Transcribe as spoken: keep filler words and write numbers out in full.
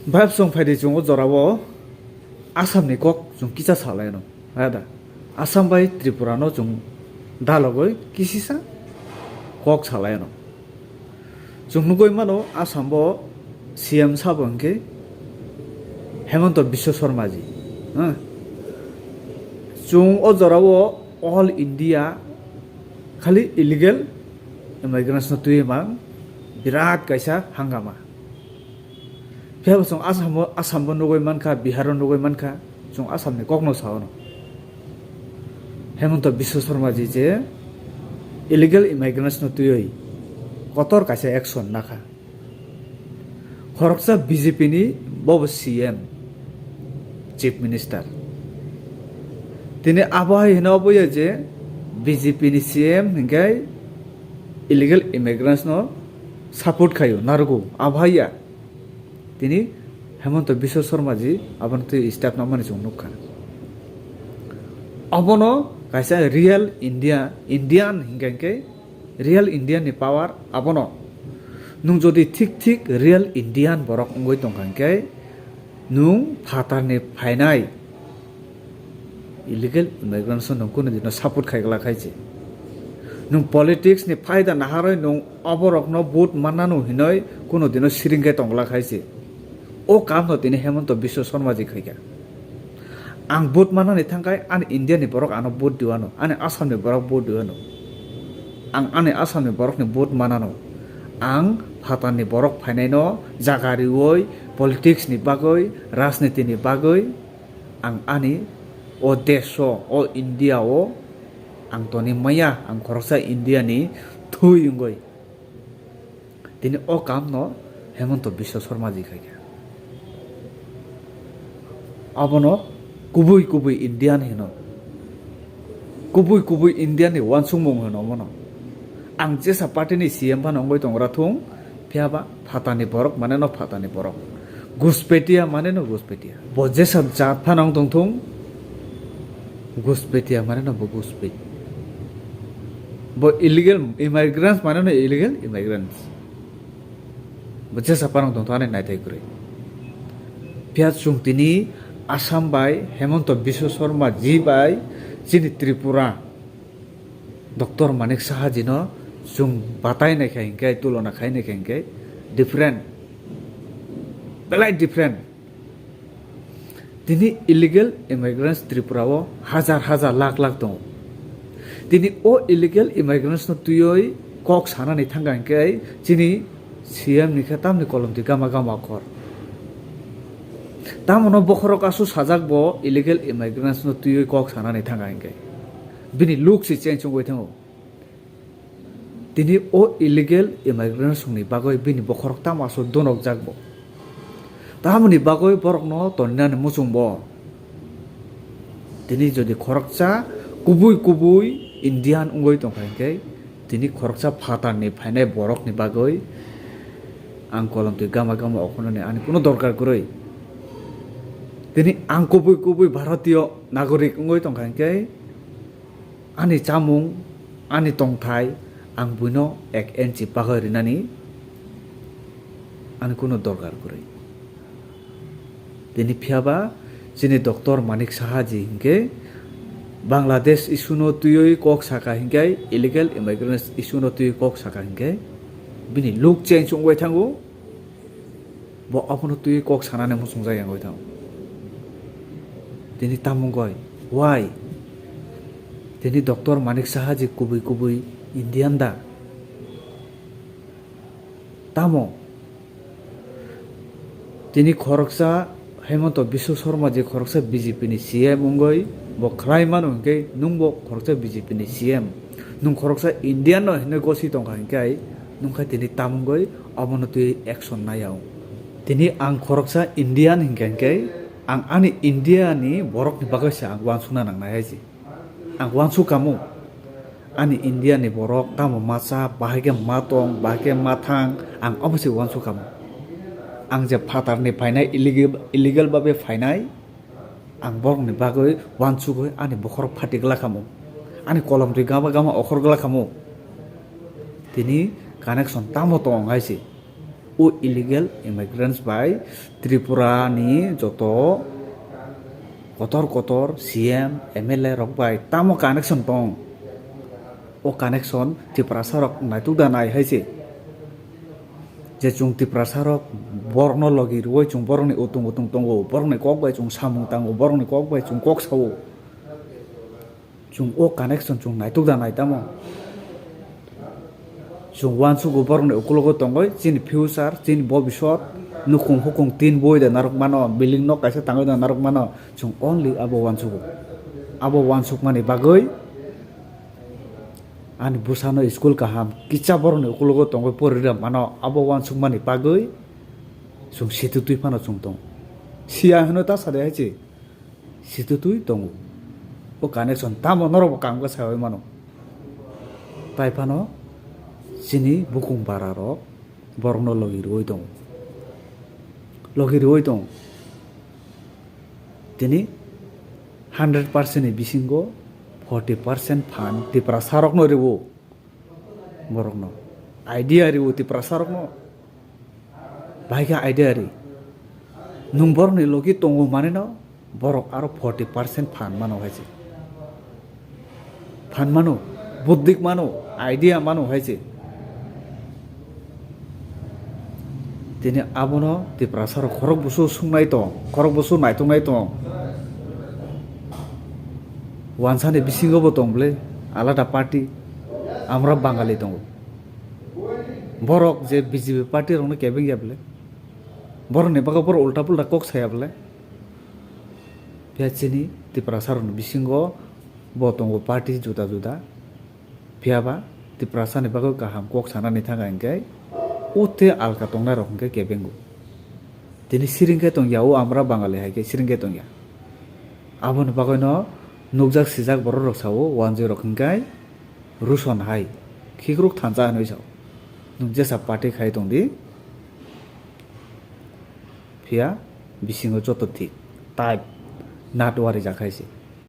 Bhai, chwng phaidi, chwng o jorao Assam ni kok chwng kisa salaino. Ada Assam bai Tripura no chwng dalogoi kisisa kok salaino. Chwng nugui mano Assam bo C M sabo hwnkhe Hemanta Biswa Sarma ji. Ha? Chwng o jorao all India khali illegal immigrants no twiwi mang birat kaisa hangama. Phiya bo chwng Assam o, Assam bo nugui mankha, Bihar o nugui mankha, chwng Assam ni kok no sao no. Hemanta Biswa Sarma ji je illegal immigrants no twiwi kotor kaisa action nakha. Khoroksa B J P ni bobo C M, Chief Minister. Tini abo hai hino obo ya je B J P ni C M hinkhe illegal immigrants no support khaio, narugo, abo hai ya. Tini Hemanta Biswa Sarma ji abono twi step namani chwng nukha. Abono kaisa real India, Indian hinkhe, hinkhe real Indian ni power abono. Nwng jodi thik thik real Indian borok wngwi tongkha hinkhe, nwng phatarni phainai illegal immigrants no nwng kunu dino support khai glak hai se. Nwng politics ni phaida naharwi nwng oborokno vote mannano hinwi kunu dino siring khe tong glak hai se. O kam no tini Hemanta Biswa Sarma ji khaikha. Ang vote mannani thangkhai ani India ni borok ano vote diwano, ani Assam ni borok vote diwano. Ang ani Assam ni borok ni vote mannano. Ang phatar ni borok phainai no jaga riwi politics ni bagwi, rajniti ni bagwi, ang ani o desh o, o India o ang toni maya, ang khoroksa India ni thwi wngwi. Tini o kam no Hemanta Biswa Sarma ji khaikha. Abono kubui kubui Indian hino. Kubui kubui Indian ni uansukmung hino omono. Ang jesa party ni C M phano wngwi tongra thung, phiya ba phatani borok mane no phatani borok. Guspetia mane no Guspetia. Bo jesa jat phano wng tong thung, Guspetia mane no bo Guspet. Bo illegal immigrants mane no illegal immigrants. Bo jesa phano wng tong thung ani naithai kwrwi. Phiya chwng tini Assam bai Hemanta Biswa Sarma ji bai chini Tripura Doctor Manik Saha ji no chwng batai nai kha hinkhe, tulona khai nai kha hinkhe different, belai different. Tini illegal immigrants Tripura o hajar hajar lakh lakh tongo. Tini o illegal immigrants no twiwi kok sanani thangkha hinkhe chini C M ni khe tamni kolom twi gama gama khor. Tamo no bokhorok aswk sajak bo illegal immigrants no twiwi kok sanani thangkha hinkhe. Bini look se change wngwi thango. Tini o illegal immigrants ni bagwi bini bokhorok tamo aswk donokjak bo. Tamoni bagwi borokno toninani muchung bo. Tini jodi khoroksa kubui kubui Indian wngwi tongkha hinkhe, tini khoroksa phatarni phainai borokni bagwi ang kolom twi gama gama okhornani ani kunu dorkar kwrwi. Tini ang kubui kubui Bharatiyo nagorik wngwi tongkha hinkhe, ani chamung, ani tongthai, ang buino ek inchi bagwi rinani ani kunu dorkar kwrwi. Tini phiya ba chini Doctor Manik Saha ji hinkhe Bangladesh issue no twiwi kok saka hinkhe, illegal immigrants issue no twiwi kok saka hinkhe, bini look change wngwi thango. Bo abono twiwi kok sanani muchungjak yang wngwi thango. Tini tamo wngwi? Why? Tini Doctor Manik Saha ji kubui kubui Indian da? Tamo? Tini khoroksa Hemanta Biswa Sarma je khoroksa B J P ni C M wngwi bo khlai mano hinkhe nwngbo khoroksa B J P ni C M. Nwng khoroksa Indian no hinwi gosi tongkha hinkhe nwngkha tini tamo wngwi abono twi action naiya wng. Tini ang khoroksa Indian hinkhe hinkhe ang ani India ni borok ni bagwi se ang uansukna nangnai hai se. Ang uansuk kamo, ani India ni borok tamo masa, bahai khe matong, bahai khe mathang, ang omo se uansuk kamo. Ang je phatar ni phainai, illegal, illegal babe phainai, ang borok ni bagwi uansugwi ani bokhorok phati glak kamo, ani kolom twi gama gama okhor glak kamo. Tini connection tamo tong hai se. O illegal immigrants bai Tripura ni joto kotor kotor C M, M L A rok bai tamo connection tong? O connection Tiprasa rok naituk da nai hai se. Je chwng Tiprasa rok borokno logi rwui chwng borokni utung utung tongo, borokni kok bai chwng samung tango, borokni kok bai chwng kok sao. Chwng o connection chwng naituk da nai tamo? Chwng uansugo borokni ukulogo tongwi chini future, chini bobiswt, nukhung hukung tin boi da narwk mano, building nok kaisa tangwi da narwk mano, chwng only abo uansugo. Abo uansukmani bagwi ani bwsano school kaham kisa borokni ukulogo tongwi pori rwmano, abo uansukmani bagwi chwng situtwi phano chwng tong. Siya hwno ta sa de hai se. Situtwi tongo. O connection tamo norokbo kam khe saiwi mano. Tai phano chini bukung bara rok borokno logi rwui tongo. Logi rwui tongo. Tini hundred percent ni bisingo forty percent phan Tiprasa rokno rwo. Borokno idea rwo, Tiprasa rokno. Bahai khe idea ri. Nwng borokni logi tongo manwi no, borok aro forty percent phan mano hai se. Phan mano, buddik mano, idea mano hai se. Tini abono Tiprasa rok khorok busu sungnai tong, khorok busu naituknai tong. Wansani bisingo bo tong bwle, alada party, amra Bangali tongo. Borok je B J P party rokno kebeng ya bwle, borokni bagwi borok ulta pulta kok saya bwle. Phiya chini Tiprasa rokni bisingo bo tongo party juda juda. Phiya ba Tiprasa ni bagwi kaham kok sanani thangkha hinkhe o tei alka tongnai rok hinkhe kebengo. Tini siring khe tong ya, o amra Bangali hai khe siring khe tong ya. Aboni bagwi no nukjak sijak borok rok sao, wanjwi rok hinkhe Ruson hai khikruk thansa hinwi sao. Nwng jesa party khai tong di, phiya bisingo joto thik, type, nat warijak hai se.